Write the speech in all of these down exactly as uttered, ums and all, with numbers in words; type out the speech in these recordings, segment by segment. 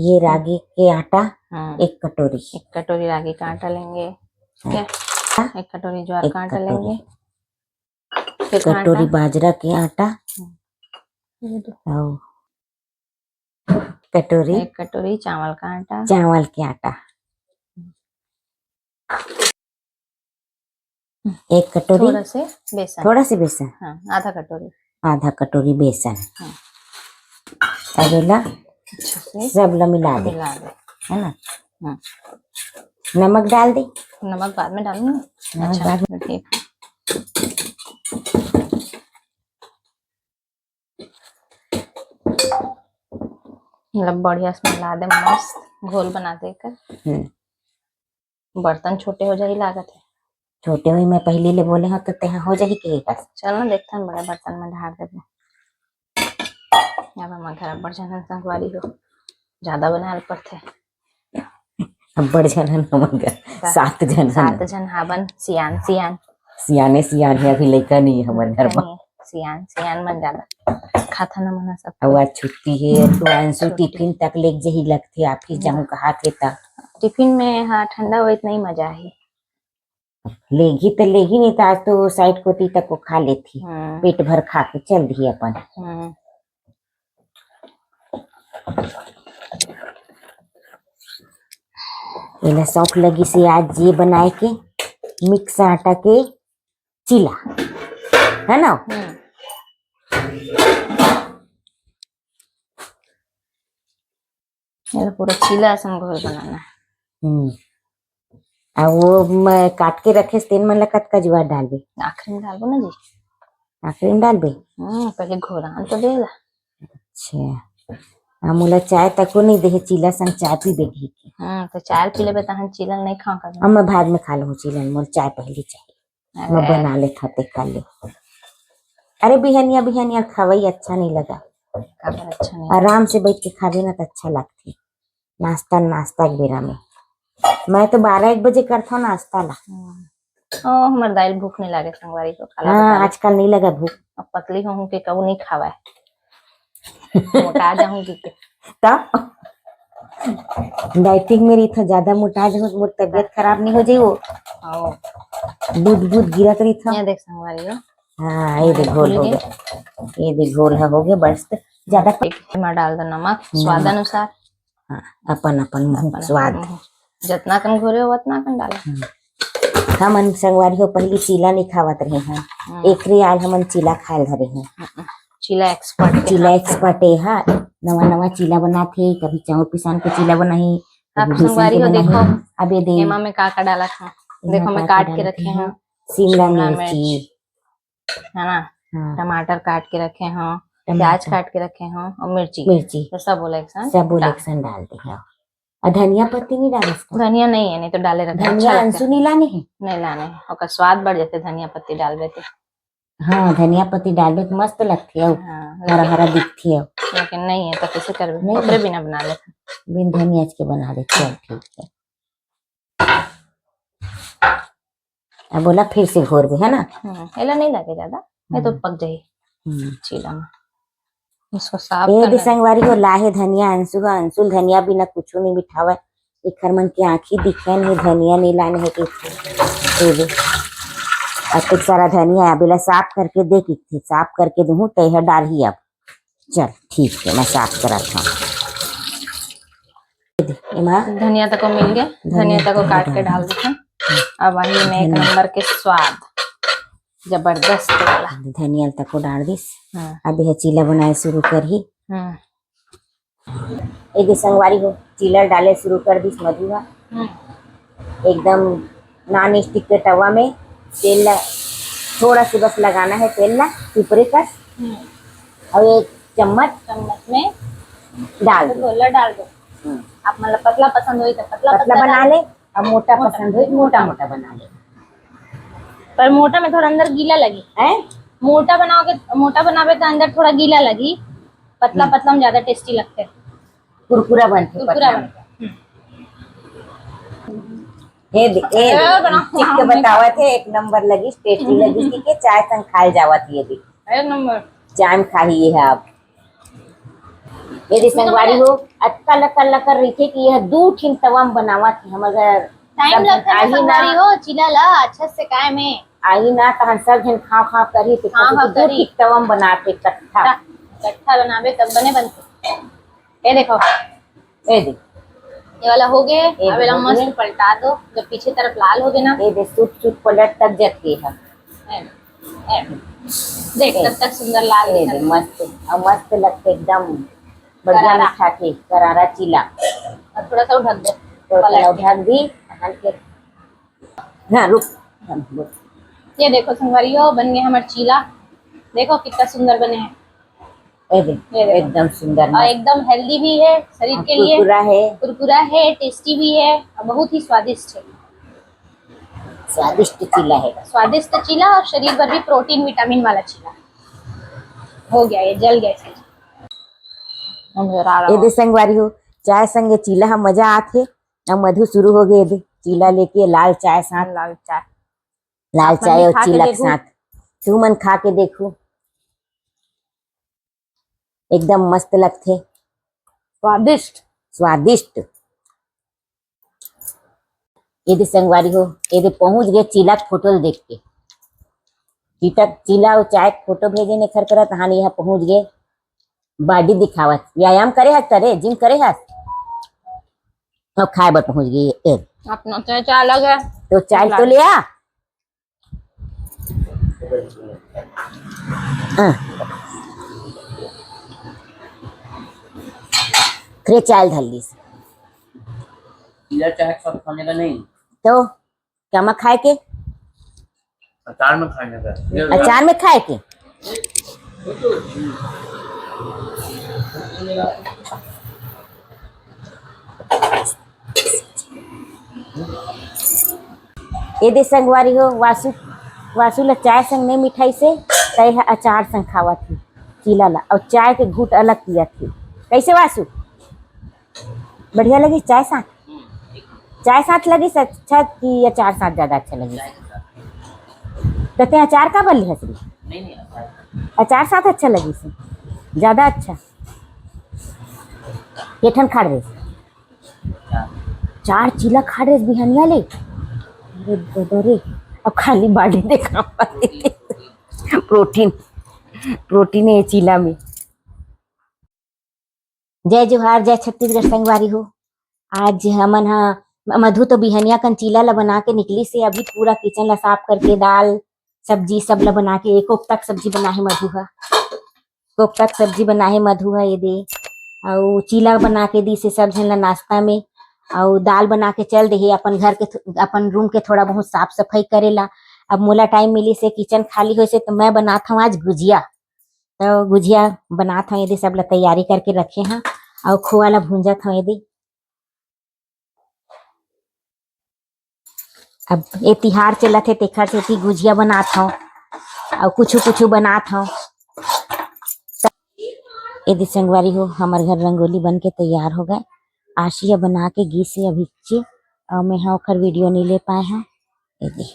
ये रागी के आटा, हम्म। एक कटोरी। एक कटोरी रागी का आटा लेंगे, ठीक है? हाँ। एक कटोरी ज्वार एक का आटा कटोरी। लेंगे, फिर का कटोरी आटा? बाजरा के आटा, हम्म। ये दो। और कटोरी, एक कटोरी चावल का आटा। चावल के आटा। एक कटोरी थोड़ा से बेसन। थोड़ा से बेसन। हाँ, आधा कटोरी। आधा कटोरी बेसन। हाँ। अब एला अच्छा से सब ला मिला दे। मिला दे। है ना? हाँ। नमक डाल दे। नमक बाद में डालूंगी। नमक अच्छा, बाद में। ठीक। मतलब बढ़िया से मिला दे, मस्त घोल बना दे कर। हम्म। बर्तन छोटे हो जाही लागत हे। छोटे होही, मैं पहली ले बोले हंव तो तेहा हो जाही के बस। चल ना, देखथन, बड़ा बर्तन में ढार देबो। अब हमर घर अब्बड़ झन संगवारी हो, ज्यादा बनाए ल पड़थे। अब्बड़ झन हन हमर घर, त सात झन हन। सात झन हावन, सियान सियान। सियाने सियान हे, अभी लइका नहीं हे हमर घर म। नहीं, सियान सियान मन ज्यादा खाथन हमन ह सब। अउ आज छुट्टी हे, तो अंशु छुट्टी। टिफिन तक लेके जही लगथे, ऑफिस जाहूं कहाथे त। टिफिन में, हाँ, ठंडा होए त नहीं मजा आही। लेगी त लेगी, नहीं त आज तो साइड कोती तक वो खा लेथी। हम्म। पेट भर खा के चल दिही अपन। हम्म। एला शौक लगिस हे आज ये बनाए के, मिक्स आटा के चीला, है ना? हम्म। एला पूरा चीला असन घोल बनाना हे। हम्म। आ वो मैं काट के रखेस, तेन मन ला कतका जुआर डालबे? आखिरी में डालबो ना जी। आखिरी में डालबे? हम्म, पहले घोरान तो दे ला। अच्छा। आ, मोला चाय तको नहीं देहे, चीला संग चाय पीबे कहिके। हम्म, तो चाय पी लेबे, तहन चीला नहीं खाओ कभी। अब मैं बाद में खा लूँ चीला, मोला चाय पहली चाहिए। मैं अरे। बना लेथव तेकर ले। अरे बिहनिया बिहनिया खवई अच्छा नहीं लगा। काबर अच्छा नहीं? आराम से बैठ के खाबे ना त अच्छा लगथे। नाश्ता, नाश्ता के बेरा में। मैं तो बारह एक बजे करथव नाश्ता ला। हम्म। ओ, हमर दाई ल भूख नहीं लागे संगवारी हो, काला हाँ, बता दे। आजकल नहीं लगा भूख। अब पतली होहूं के कहूं नहीं खावय। मोटा जाहूं कहिके। त डाइटिंग में रहिथव, ज्यादा मोटा जाहूं, मोर तबियत खराब नहीं हो जाही वो। ओ। दूध, दूध गिरत रहिथव। ये देख संगवारी हो। हाँ, ये दे घोल हो गया। ये दे घोल ह हो गया, बस ज्यादा प- एमा डाल दो नमक, नमक। स्वाद अनुसार। हाँ, अपन, अपन मुंह अपन, स्वाद। अपन मुंह। जतना कन घोरे हो, ओतना कन डालो। हम्म। हमन संगवारी हो, पहली चीला नहीं खावत रहे हैं। हम्म। एकरे आल हमन चीला खाए धरे हैं। हम्म। चीला एक्सपर्ट के चीला हाथ से। एक्सपर्ट है, हाँ। नवा, नवा चीला बनाथे, कभी चाउर पिसान के चीला बनाही, आप कभी बेसन संगवारी के हो, बनाही। देखो, अब ये दे। एमा में का का डालत हूँ। एमा देखो, मैं का का काट के डालत रखे हैं? हैं। शिमला शिमला मिर्ची। मिर्च। है ना? हाँ। टमाटर काट के रखे हो, टमाटर। प्याज काट के रखे हो और मिर्ची। मिर्ची। तो सब ओला एक साथ सब ओला डाल। एक साथ डाल दे, हाँ। और धनिया पत्ती नहीं डाले इसका? धनिया नहीं है, नहीं तो डाले रहते, धनिया अच्छा लगता है। अंशु नहीं लाने हैं? नहीं लाने हैं, ओकर स्वाद बढ़ जाते धनिया पत्ती डालबे तो। हाँ, धनिया पत्ती डालबे तो मस्त लगथे, अउ हाँ, हरा लेकिन हरा दिखथे, अउ लेकिन नहीं है तो कैसे करबे? नहीं। ओकरे बिना बना लेते। बिन धनिया के बना दे, चल ठीक है। अब ओला फिर से घोरबे, है ना? हम्म, एला नहीं लगे ज्यादा, नहीं तो हम्म। पक जाही। हम्म। चीला में। इसको साफ ए करना दे है। संगवारी हो, लाहे धनिया अंशु ह, अंशु ल धनिया बिना कुछु नहीं बिठावय। एखर मन के आँखी दिखे नहीं, धनिया नहीं लाने हे कि। ए दे। अतेक सारा धनिया हे, अब एला साफ करके दे किथे, साफ करके दूहूँ, तैं ह डारही अब। चल, ठीक है, मैं साफ करत हूँ। एमा धनिया तको मिल गए, धनिया धनिया तको तको काट के डाल डाल दीजिए। अब आही में एक धनिया। नंबर के स्वाद, जबरदस्त वाला। धनिया तको डाल दिस। हाँ। अब यह चीला बनाए शुरू करही। हम्म। ए दे संगवारी हो, चीला डाले शुरू कर दिस मधु हा। हम्म। एकदम नॉन स्टिक के तवा में तेल ला, थोड़ा सा बस लगाना है तेल ला, ऊपरे कस। हम्म। और एक चम्मच चम्मच में डाल दो। गोला डाल दो। हम्म। आप मतलब पतला पसंद होई तो पतला पतला पतला बना डाल ले, अब मोटा मोटा। पसंद होई तो मोटा मोटा बना ले। पर मोटा में थोड़ा अंदर गीला लगी। हैं? मोटा बनाओगे, मोटा बनावे तो अंदर थोड़ा गीला लगी, पतला हम्म। पतला में ज्यादा टेस्टी लगते हैं। कुरकुरा बनथे कुरकुरा पतला में। बनथे। हम्म। ये दे, ये अरे, दे, बनाओ, चिक के बनाओ। बतावत है, एक नंबर लगी, टेस्टी लगी, ठीक है, चाय संग खाए जावत ये भी। एक नंबर। चाय में खाही ये है आप। ये दे संगवारी हो, अतका लकर लकर रहिथे कि यह दू ठिन तवा म बनावत हे हमर घर। टाइम सब लगथे ना आही ना। संगवारी हो, चीला ला अच्छा से सेकाय में। आही ना, तहन सब झन खाव खाव करही, ते खाव खाव खातिर दू करी। ठिन तवा म बनाथे कट्ठा। कट्ठा बनाबे तब बने बनथे। ये देखो, ए दे। ये वाला हो गए, ए अब दे, एला हो मस्त गए। पलटा दो, जब पीछे तरफ लाल हो गए ना। ए दे, सूट सूट पलट तक जत गए है। ए, ए, देख, ए, कब तक सुंदर लाल ए दिखत दे, है। मस्त, अब मस्त लगते एकदम बढ़िया करारा। मीठा के करारा चीला। और थोड़ा सा ढक दे, थोड़ा सा पलट के। ढक दी, हल्के। हाँ, रुक, हाँ, रुक। ये देखो संगवारी हो, बन गए हमारे चीला। देखो कितना सुंदर बने हैं। ए दे, ये देखो। एकदम सुंदर, और मस्त। एकदम हेल्दी भी है शरीर हाँ, के लिए। कुरकुरा है। कुरकुरा है, टेस्टी भी है और बहुत ही स्वादिष्ट है। स्वादिष्ट चीला है। स्वादिष्ट चीला और शरीर बर भी प्रोटीन, विटामिन वाला चीला। हो गया, ये जल गया चीला। नजर आ रहा ए दे हो। संगवारी हो, चाय संगे चीला ह मजा आथे। अब मधु शुरू हो गए दे, चीला लेके लाल चाय साथ। लाल चाय। लाल आप मन चाय भी और खा के चीला के देखू। साथ। तू मन खा के देखू। एकदम मस्त लगथे। स्वादिष्ट। स्वादिष्ट। ये दे संगवारी हो, ये दे पहुंच गए चीला के फोटो देख के। चीटा, चीला और चाय के फोटो भेजे ने खर करत, हानि यहाँ पहुंच गए। बॉडी दिखावत, व्यायाम करे हस तरे, जिम करे हस, अब खाए बर पहुंच गए। ए, अपना चाय, चाय अलग है। तो चाय तो ले आ। हाँ। खरे चाल धर लीस। पीला चाय के साथ खाने का नहीं। तो क्या मैं खाए के? अचार में खाने का। अचार में खाए के? ए दे संगवारी हो, वासु, वासु ला चाय संग नहीं मिठाई से, तय ह अचार संग खावत ही चीला ला, और चाय के घूट अलग पियत ही। कैसे वासु? बढ़िया लगी चाय साथ? चाय साथ लगी से अच्छा कि अचार साथ ज्यादा अच्छा लगी? तो ते अचार का बल्ली हसरी? अचार साथ अच्छा लगी से ज्यादा अच्छा। केठन खाड़ रहे? चार चीला खाड़ रहे बिहनिया ले। अरे दादा रे, अब खाली बॉडी देखा। प्रोटीन, प्रोटीन है चीला में। जय जोहार, जय छत्तीसगढ़ संगवारी हो। आज हमन ह, मधु तो बिहनिया कन चीला ला बना के निकली से, अभी पूरा किचन ला साफ करके दाल सब्जी सब ला बना के, एक कोफ्ता के सब्जी बना हे मधु ह, कोफ्ता के सब्जी बना हे मधु ह ये दे, अउ चीला बना के दी से सब झन ला नाश्ता में, अउ दाल बना के चल दे हे अपन घर के थो-, अपन रूम के थोड़ा बहुत साफ सफाई करे ला। अब मोला टाइम मिली से, किचन खाली होय से, तो मैं बनात हूँ आज गुजिया। तो गुजिया बनात हव, एदे सब ला तैयारी करके रखे हव, अउ खोआ ला भूंजत हव एदे। अब ए तिहार चलत हे, तेखर सेती गुजिया बनात हव, अउ कुछु कुछु बनात हव। एदे संगवारी हो, हमर घर रंगोली बन के तैयार हो गए। आशिया बना के गिस हे अभी चे, अउ मैं हा ओखर वीडियो नहीं ले पाए हव। एदे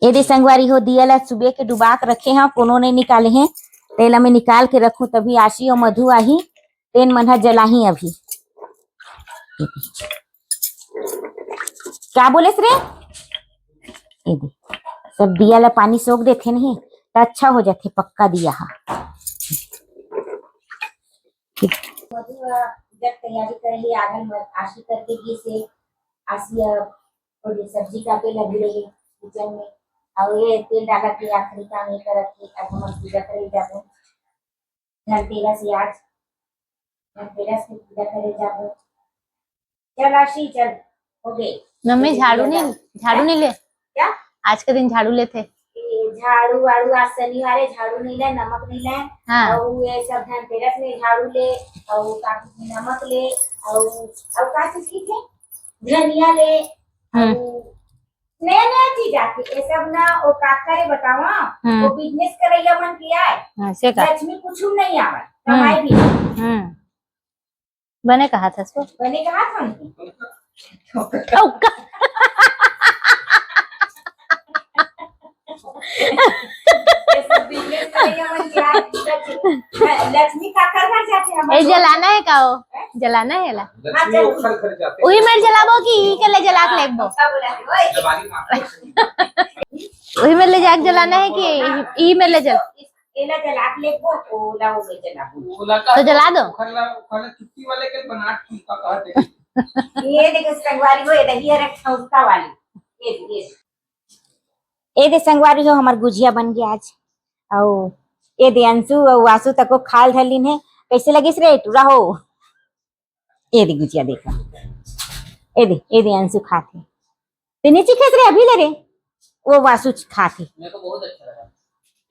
एदे संगवारी हो, दिया ला सुबह के डुबा के रखे हव, कोनो नहीं निकाले हे, तेला मैं निकाल के रखूं, तभी आशी अउ मधु आही, तेन मन ह जलाही अभी। का बोलेस रे? एदे, सब दिया ला पानी सोख देथे नहीं, त अच्छा हो जाथे पक्का दिया हा। मधु ह जब तैयारी करे हे, आंगन में आशी करके गिस हे, आशी ह थोड़ी सब्जी काटे लगी रही किचन में, और ये तेल डालत के आखिरी काम ये करत के अब हम पूजा करे जाबो। धनतेरस हे आज, धनतेरस की पूजा करे जाबो। चल आशी, चल, हो गए। मम्मी, झाड़ू नहीं, झाड़ू नहीं ले? क्या? आज के दिन झाड़ू लेथे। ए, झाड़ू वाड़ू आज शनिवार हे, झाड़ू नहीं ले, नमक नहीं ले। हाँ। और ये सब धनतेरस में झाड़ू ले, और काकी की नमक ले, और, और का चीज की थे? धनिया ले, हम्म। और नया नया चीज आथे, ये सब ना, वो का करे बतावा, हम्म। वो बिजनेस करैया मन के आए। हाँ, से का? लक्ष्मी कुछ नहीं आवे, हम्म। कमाई भी। हम्म। बने कहा था सो। बने कहा था उनकी। औ का? ये सब बिजनेस करैया मन के आए, लक्ष्मी काकर घर जाथे हमर ए, जलाना हे का वो? जलाना हे ला? लक्ष्मी ओखर घर जाथे। उही मेर जलाबो कि इही के ले जला के लेगबो? पक्का बोला है, ओए। जवानी माँ। उही मेर ले जाके जलाना हे कि इही, इही मेर ले जल? एला जला के लेगबो, ओला वो में जलाबो। ओला का तो जला दो। ओखर ला, ओखर ला छुट्टी वाले के बना के कहत हे। ये देखो संगवारी हो, ये दही है रखा उसका वाली। ये, ये। ए दे संगवारी हो, हमर गुजिया बन गया आज। अउ ए दे अंशु अउ वासु तको खाल धलिन हे। कैसे लगिस रे टूरा हो? ए दे गुजिया देखा, ए दे, ए दे अंशु खात हे। ते नी चिखेस रे अभी ले रे, वो वासु खात हे। मेरे को बहुत अच्छा लगा।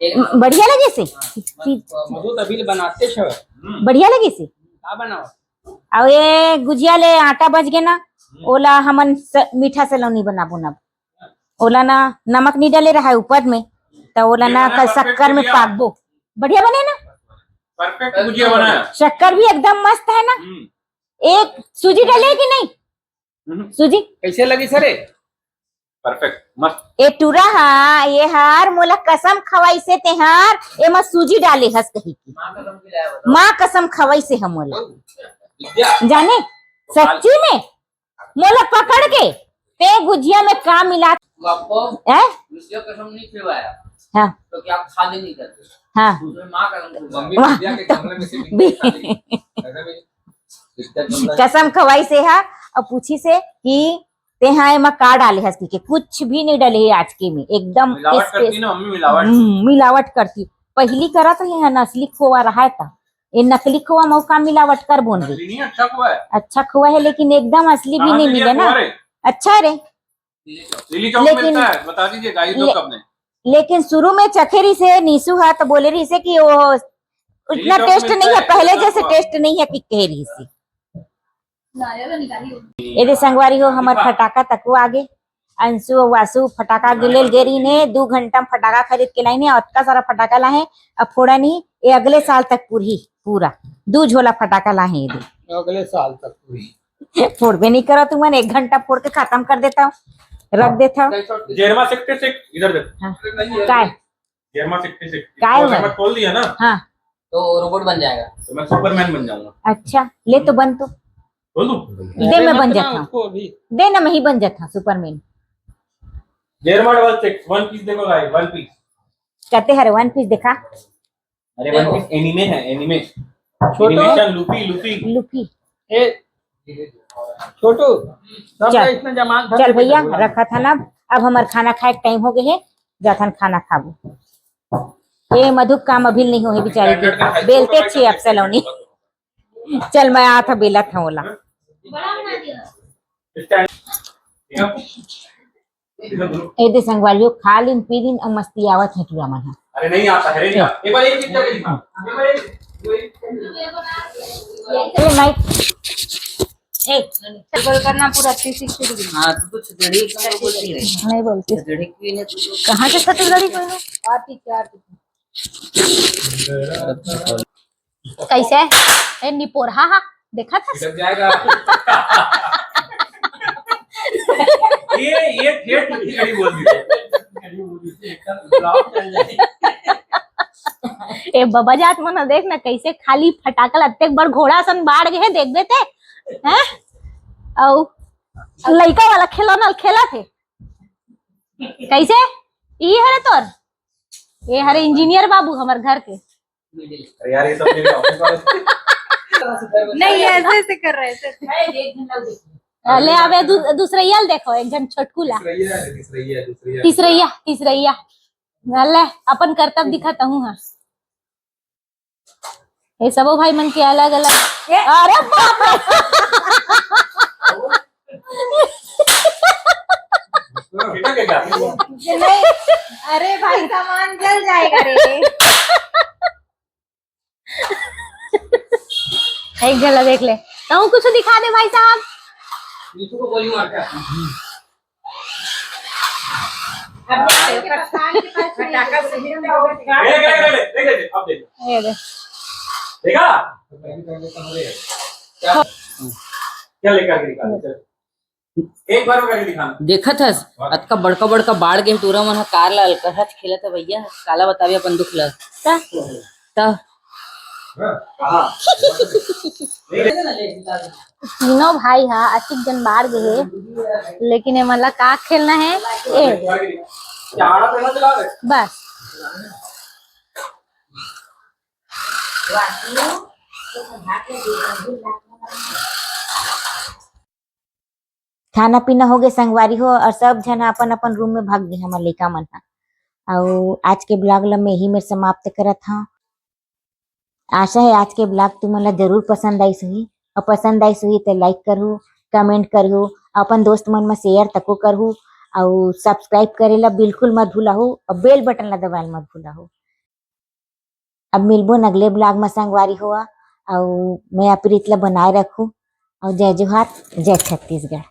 म-, बढ़िया लगिस हे। हाँ, मस्त, मधु तभी ले बनाते छ। बढ़िया लगिस हे। का बनाओ? अउ ए गुजिया ले आटा बच गे ना, ओला हमन स-, मीठा सलोनी बनाबो ना। ओला ना नमक नी डाले रहा है ऊपर में, तो ओला ये ना बना कल perfect शक्कर में गुजिया। पाकबो। बढ़िया बने ना? Perfect गुजिया बनाया। शक्कर भी एकदम मस्त है ना? हम्म। एक सूजी डाले कि नहीं? हम्म। सूजी? कैसे लगिस रे? Perfect, मस्त। ए टूरा हा, ये हार मोला कसम खवाई से तेहार, एमा सूजी डाले हस कही की। माँ कसम खिलाया बता। माँ कसम खवाई से हम मोला। विद्या। जाने? सच्ची में? मोला पकड़ के ते गुजिया में का मिला? आपको हैं? विषय कसम नहीं खिलवाया। हाँ। तो क्या खा भी नहीं करते? हाँ। उसमें माँ कसम खिलवाया। मम्मी वाह। विद्या के कमरे में से भी निकाली। ऐसा भी विद्या कमरा कसम खवाई से हा, अउ पूछी से कि ते हा एमा का डाले हस के, कुछ भी नहीं डाले हे आज के में, एकदम मिलावट टेस्ट, करती टेस्ट। ना मम्मी, मिलावट। हम्म, मिलावट करती। पहली करत रहे हैं ना, असली खोवा रहा था। ये नकली खोवा मौका मिलावट कर बोन रे। नकली नहीं, अच्छा खोवा है। अच्छा खोवा है, लेकिन एकदम असली भी कहाँ नहीं से लिया मिले ना। खोवा रे? अच्छा रे। लिली चौक में लेकिन मिलता है, बता दीजिए, गाड़ी दो ले-, कब ने। लेकिन शुरू में चखे रहिसे नीसू हा तो बोले रहिसे कि वो लिली उतना चौक में टेस्ट मिलता नहीं है, है, पहले लिली जैसे चौक। टेस्ट नहीं है कि कह रहिसे। एदे संगवारी हो, हमर फटाका तको आगे। अंशु अउ वासु फटाका गे लेल गे रहिन हे, दू घंटा में फटाका खरीद के लाइन हे, अतका सारा फटाका लाहे, अब फोड़ा नहीं, ये अगले साल तक पूरी, पूरा दू झोला फटाका लाहे एदे। अगले साल तक पूरी। फोड़बे नहीं करो तुमन, एक घंटा फोड़ के खत्म कर देता हूँ, रख देता हूँ। जेरमा सिक्सटी सिक्स, इधर देखो। हाँ। काय? जेरमा सिक्सटी सिक्स। काय इसको हुआ? अगर मैं खोल दिया ना, हाँ। तो रोबोट बन जाएगा। तो मैं सुपरमैन बन जाऊंगा। अच्छा, ले तो बन तू। खोल दूं? दे, मैं बन जाता हूँ। दे ना, मैं ही बन जाता हूँ सुपरमैन। जेरमा डबल सिक्स, वन पीस देखो भाई, वन पीस। कहते हरे वन पीस देखा। अरे वन पीस एनीमे है, एनीमे। छोटू। Animation, Luffy, Luffy. लूफी। ए, छोटू, सब चल। इतना जमान धर चल के भैया, बैठा हुआ है। रखा था ना, अब हमार खाना खाए के टाइम हो गए है, जाथन खाना खाबो। ए मधु काम अभी नहीं हो है बेचारी के, बेलते छे अब सलोनी। चल मैं आत बेला था ओला। ए दे संगवारी हो, खा लिन, पी लिन, अब मस्ती आवत है टूरा मन ह। अरे नहीं आता है, नहीं आता। एक बार एक पिक्चर दिखा। एक बार एक, ए माइक, ए, टेबल करना पूरा थ्री सिक्सटी डिग्री। हाँ, तो कुछ घड़ी का बोलती है। नहीं बोलती। घड़ी की नहीं तो कहाँ से छत्तीसगढ़ी कोई नहीं? आती क्या आती? कैसे? ए निपोरहा हा, देखा था? छिटक जाएगा। ये, ये ठेठ छत्तीसगढ़ी बोल दी। ए बबा जात मन देख ना, कैसे खाली फटाका ल अतेक बड़ घोड़ा सन बाढ़ गए, देखबे ते, हैं? अउ लइका वाला खिलौना ल खेला थे। कैसे? ई हरे तोर? ये हरे इंजीनियर बाबू हमर घर के। अरे यार, ये सब मेरे ऑफिस वाले। नहीं, ये ऐसे ऐसे कर रहे हैं, ऐसे ऐसे। हाँ, ले, अब ये दू-, दूसरैया ल देखो, एक जन छोटकू ला। तीसरैया है, तीसरैया, तीसरैया। तीसरैया, तीसरैया। हाँ, ले, अपन करतब दिखाता हूँ, हाँ। ये सबो भाई मन के अलग अलग। अरे बाप रे। बेटा के क्या? नहीं, अरे भाई, सामान जल जाएगा रे। एक झलक देख ले, कहूँ कुछ दिखा दे भाई साहब। नीतू को गोली मार के आता हूँ। अब देखते हैं, कप्तान के पास पटाखा से देख, देख, देख, देख, अब देख। ये दे। देखा? क्या लेकर के निकाले? चल। एक बार करके दिखाना। देखत हस, अतका बड़का बड़का बाढ़ गे टूरा मन ह कार ला अलकरहत खेलत हे भैया, काला बतावे अपन दुख ला। त, त, तीनों भाई हा अतिक जन बाढ़ गे हे, लेकिन एमन ला का खेलना हे? ए, बस। खाना पीना हो गए संगवारी हो, और सब झन अपन अपन रूम में भाग गए हमर लइका मन ह। अउ आज के ब्लॉग ला मैं ही मेर समाप्त करत हूँ। आशा है आज के ब्लॉग तुमन ला जरूर पसंद आइस होही, और पसंद आइस होही तो लाइक करहू, कमेंट करहू, अपन दोस्त मन में शेयर तको करहू, और सब्सक्राइब करे ला बिल्कुल मत भूलाहू, और बेल बटन ला दबाए ला मत भूलाहू। अब मिलबो न अगले ब्लॉग में संगवारी हो, अउ मैं प्रीत ला बनाए रखू, और जय जोहार, जय छत्तीसगढ़।